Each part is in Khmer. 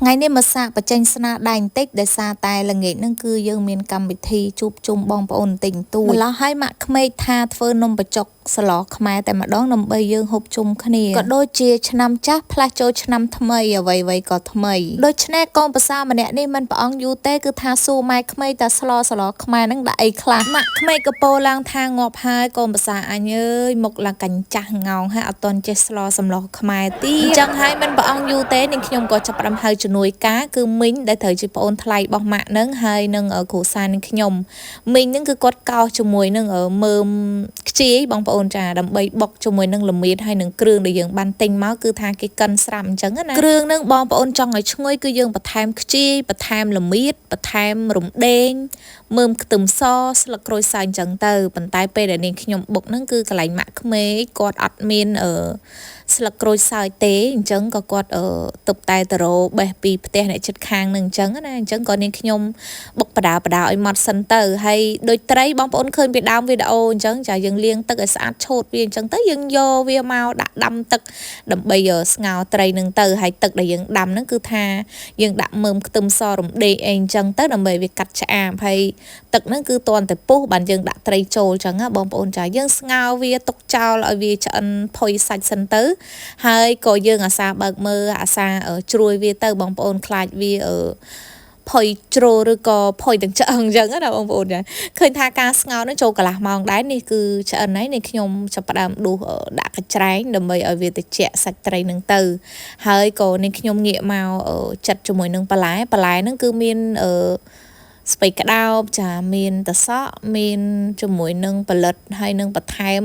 ថ្ងៃនេះមកសាកបញ្ចេញស្នាដៃបន្តិចដោយសារតែល្ងាចហ្នឹងគឺយើងមានកម្មវិធីជួបជុំបងប្អូនបន្តិចបន្តួចម្លោះហើយម៉ាក់ក្មេកថាធ្វើនំបញ្ចុកស្លខ្មែរតែម្ដងដើម្បីយើងហូបជុំគ្នាក៏ដូចជាឆ្នាំចាស់ផ្លាស់ចូលឆ្នាំថ្មីអ្វីៗក៏ថ្មីដូច្នេះកូនប្រសាម្នាក់នេះមិនប្រអង្គយូរទេគឺថាសួរម៉ែក្មេកតាស្លស្លខ្មែរហ្នឹងដាក់អីខ្លះម៉ាក់ក្មេកក៏ពោលឡើងថាងាប់ហើយកូនប្រសាអញអើយមុខឡើងកញ្ចាស់ងោងហើយអត់ទាន់ចេះស្លសម្លខ្មែរទៀតអញ្ចឹងហើយមិនប្រអង្គយូរទេនាងខ្ញុំក៏ចាប់ផ្ដើមហៅជំនួយការគឺមីងដែលត្រូវជាប្អូនថ្លៃរបស់ម៉ាក់ហ្នឹងហើយនឹងគ្រូសានឹងខ្ញុំមីងហ្នឹងគឺគាត់កោសជាមួយនឹងមើមខ្ជាយបងប្អូនចាដើម្បីបុកជាមួយនឹងល្មៀតហើយនឹងគ្រឿងដែលយើងបានទិញមកគឺថាគេកិនស្រាប់អញ្ចឹងណាគ្រឿងហ្នឹងបងប្អូនចង់ឲ្យឈ្ងុយគឺយើងបន្ថែមខ្ជាយបន្ថែមល្មៀតបន្ថែមរំដេងមើមខ្ទឹមសស្លឹកក្រូចសើចអញ្ចឹងទៅប៉ុន្តែពេលដែលនាងខ្ញុំបុកហ្នឹងគឺកន្លែងម៉ាក់ក្មេកគាត់អត់មានស្លឹកក្រូចសើចទេអញ្ចឹងក៏គាត់ទប់តែទៅរោបេះពីផ្ទះអ្នកជិតខាងនឹងអញ្ចឹងណាអញ្ចឹងក៏នាងខ្ញុំបុកបដាបដាឲ្យម៉ត់សិនទៅហើយដូចត្រីបងប្អូនឃើញពីដើមវីដេអូអញ្ចឹងចាយើងលាងទឹកឲ្យស្អាតឆូតវាអញ្ចឹងទៅយើងយកវាមកដាក់ដាំទឹកដើម្បីស្ងោរត្រីនឹងទៅហើយទឹកដែលយើងដាំហ្នឹងគឺថាយើងដាក់មើមខ្ទឹមសរំដេកអីអញ្ចឹងទៅដើម្បីវាកាត់ឆ្អាបហើយទឹកហ្នឹងគឺតន់តែពុះបានយើងដាក់ត្រីចូលអញ្ចឹងណាបងប្អូនចាយើងស្ងោរវាទុកចោលឲ្យវាឆ្អិនផុយសាច់សិនទៅហើយក៏យើងអាសាបើកមើលអាសាជ្រួយវាទៅបងប្អូនខ្លាចវាផុយជ្រុលឬក៏ផុយទាំងឆ្អឹងអញ្ចឹងណាបងប្អូនចាឃើញថាការស្ងោរនឹងចូលកន្លះម៉ោងដែរនេះគឺឆ្អិនហើយនេះខ្ញុំចាប់ផ្ដើមដួសដាក់កញ្ច្រែងដើម្បីឲ្យវាត្រជាក់សាច់ត្រីនឹងទៅហើយក៏នេះខ្ញុំងាកមកចិតជាមួយនឹងបន្លែបន្លែនឹងគឺមានស្ពៃក្តោបចាមានតសក់មានជាមួយនឹងផលិតហើយនឹងបន្ថែម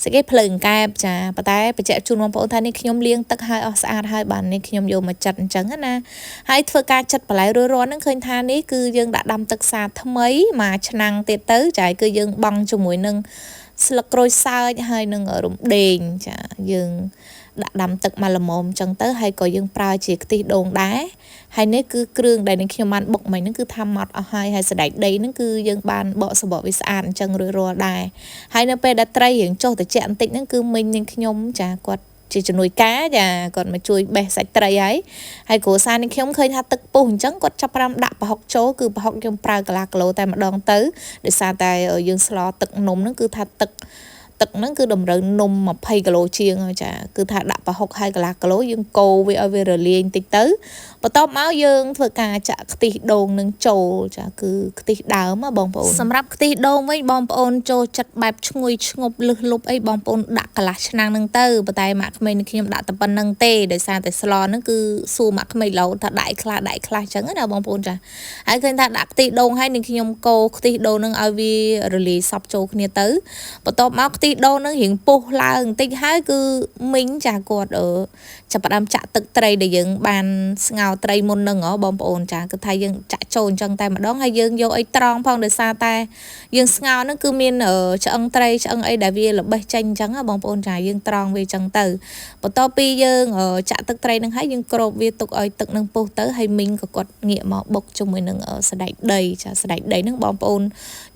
ស្អីគេភ្លើងកែបចាប៉ុន្តែបញ្ជាក់ជូនបងប្អូនថានេះខ្ញុំលាងទឹកហើយអស់ស្អាតហើយបាននេះខ្ញុំយកមកចិតអញ្ចឹងណាហើយធ្វើការចិតបន្លែរួចរាល់ហ្នឹងឃើញថានេះគឺយើងដាក់ដាំទឹកសាថ្មីមួយឆ្នាំងទៀតទៅចាគឺយើងបង់ជាមួយនឹងស្លឹកក្រូចសើចហើយនឹងរំដេងចាយើងដាក់ដាំទឹកមកល្មមអញ្ចឹងទៅហើយក៏យើងប្រើជាខ្ទិះដូងដែរហើយនេះគឺគ្រឿងដែលនឹងខ្ញុំបានបុកមិញហ្នឹងគឺថាម៉ត់អស់ហើយហើយសណ្តែកដីហ្នឹងគឺយើងបានបកសបកវាស្អាតអញ្ចឹងរួចរាល់ដែរហើយនៅពេលដែលត្រីរៀងចុះត្រជាក់បន្តិចហ្នឹងគឺមីងនឹងខ្ញុំចាគាត់ជាជំនួយការចាគាត់មកជួយបេះសាច់ត្រីហើយហើយគ្រួសារនឹងខ្ញុំឃើញថាទឹកពុះអញ្ចឹងគាត់ចាប់ផ្ដើមដាក់ប្រហុកចូលគឺប្រហុកយើងប្រើកន្លះគីឡូតែម្ដងទៅដោយសារតែយើងស្លទឹកនំហ្នឹងគឺថាទឹកហ្នឹងគឺតម្រូវនំ20គីឡូជាងហើយចាគឺថាដាក់ប្រហុកហើយកន្លះគីឡូយើងកូរវាឲ្យវារលាយបន្តិចទៅបន្ទាប់មកយើងធ្វើការចាក់ខ្ទិះដូងនឹងចូលចាគឺខ្ទិះដើមបងប្អូនសម្រាប់ខ្ទិះដូងវិញបងប្អូនចូលចិត្តបែបឈ្ងុយឈ្ងប់លឹះលុបអីបងប្អូនដាក់កន្លះឆ្នាំងនឹងទៅប៉ុន្តែម៉ាក់ក្មេងនឹងខ្ញុំដាក់តែប៉ុណ្្នឹងទេដោយសារតែស្លហ្នឹងគឺសួរម៉ាក់ក្មេងឡូវថាដាក់ខ្លះដាក់ខ្លះអញ្ចឹងណាបងប្អូនចាហើយឃើញថាដាក់ខ្ទិះដូងហើយនឹងខ្ញុំកូរខ្ទិះដូងនឹងឲ្យវារលាយសពចូលគ្នាទៅបន្ទាប់មកខ្ទិះដូងនឹងរៀងពុះឡើងបន្តិចហើយគឺមីងចាគាត់ចាប់ផ្ដើមចាក់ទឹកត្រីដែលយើងបានស្ងោរត្រីមុននឹងហ៎បងប្អូនចាគឺថាយើងចាក់ចូលអញ្ចឹងតែម្ដងហើយយើងយកអីត្រង់ផងដោយសារតែយើងស្ងោរហ្នឹងគឺមានឆ្អឹងត្រីឆ្អឹងអីដែលវាល្បេះចេញអញ្ចឹងបងប្អូនចាយើងត្រង់វាអញ្ចឹងទៅបន្ទាប់ពីយើងចាក់ទឹកត្រីនឹងហើយយើងគ្របវាទុកឲ្យទឹកនឹងពុះទៅហើយមីងក៏គាត់ងាកមកបុកជាមួយនឹងសណ្តែកដីចាសណ្តែកដីហ្នឹងបងប្អូន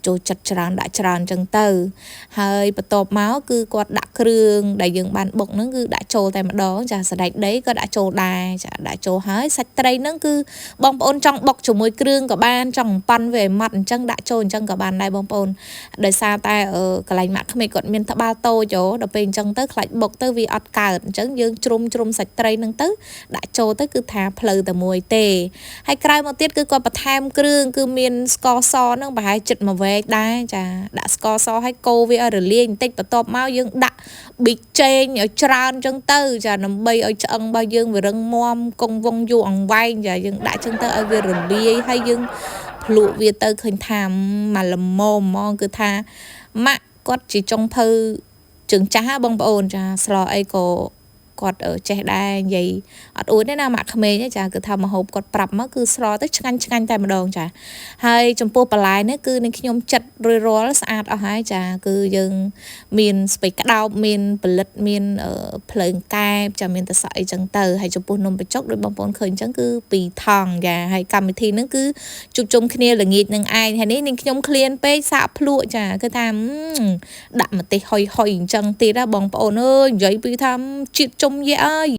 ចូលចិត្តច្រើនដាក់ច្រើនអញ្ចឹងទៅហើយបន្ទាប់មកគឺគាត់ដាក់គ្រឿងដែលយើងបានបុកហ្នឹងគឺដាក់ចូលតែម្ដងចាសណ្តែកដីក៏ដាក់ចូលដែរចាដាក់ចូលហើយសាច់ត្រីហ្នឹងគឺបងប្អូនចង់បុកជាមួយគ្រឿងក៏បានចង់ប៉ាន់វាឲ្យម៉ត់អញ្ចឹងដាក់ចូលអញ្ចឹងក៏បានដែរបងប្អូនដោយសារតែកន្លែងម៉ាក់ក្មេកគាត់មានត្បាល់តូចដល់ពេលអញ្ចឹងទៅខ្លាចបុកទៅវាអត់កើតអញ្ចឹងយើងជ្រុំជ្រុំសាច់ត្រីហ្នឹងទៅដាក់ចូលទៅគឺថាផ្លូវតែមួយទេហើយក្រោយមកទៀតគឺគាត់បន្ថែមគ្រឿងគឺមានស្ករសហ្នឹងប្រហែលចិត្តមួយវែកដែរចាដាក់ស្ករសឲ្យកូរវាឲ្យរលាយបន្តិចបន្ទាប់មកយើងដាក់ប៊ីចេងឲ្យច្រើនអញ្ចឹងទៅចាដើម្បីឲ្យឆ្អឹងរបស់យើងវារឹងមាំកង់វងយូរអង្វែងចាយើងដាក់អញ្ចឹងទៅឲ្យវារលាយហើយយើងភ្លក់វាទៅឃើញថាមកល្មមហ្មងគឺថាម៉ាក់គាត់ជាចុងភៅជើងចាស់បងប្អូនចាស្លអីក៏គាត់ចេះដែរនិយាយអត់អួតទេណាម៉ាក់ក្មេងចាគឺថាមហូបគាត់ប្រាប់មកគឺស្លទៅឆ្ងាញ់ឆ្ងាញ់តែម្ដងចាហើយចំពោះបន្លែនេះគឺនឹងខ្ញុំចិត្តរួចរាល់ស្អាតអស់ហើយចាគឺយើងមានស្ពៃក្តោបមានផលិតមានភ្លើងកែបចាមានតសក់អីចឹងទៅហើយចំពោះនំបញ្ចុកដូចបងប្អូនឃើញចឹងគឺ2ថង់ចាហើយកម្មវិធីហ្នឹងគឺជួបជុំគ្នាល្ងាចនឹងឯងហើយនេះនឹងខ្ញុំឃ្លានពេកសាកភ្លក់ចាគឺថាដាក់ម្ទេសហុយហុយអញ្ចឹងទៀតណាបងប្អូនអើយនិយាយពីថាជាតិជុំយៈអើយ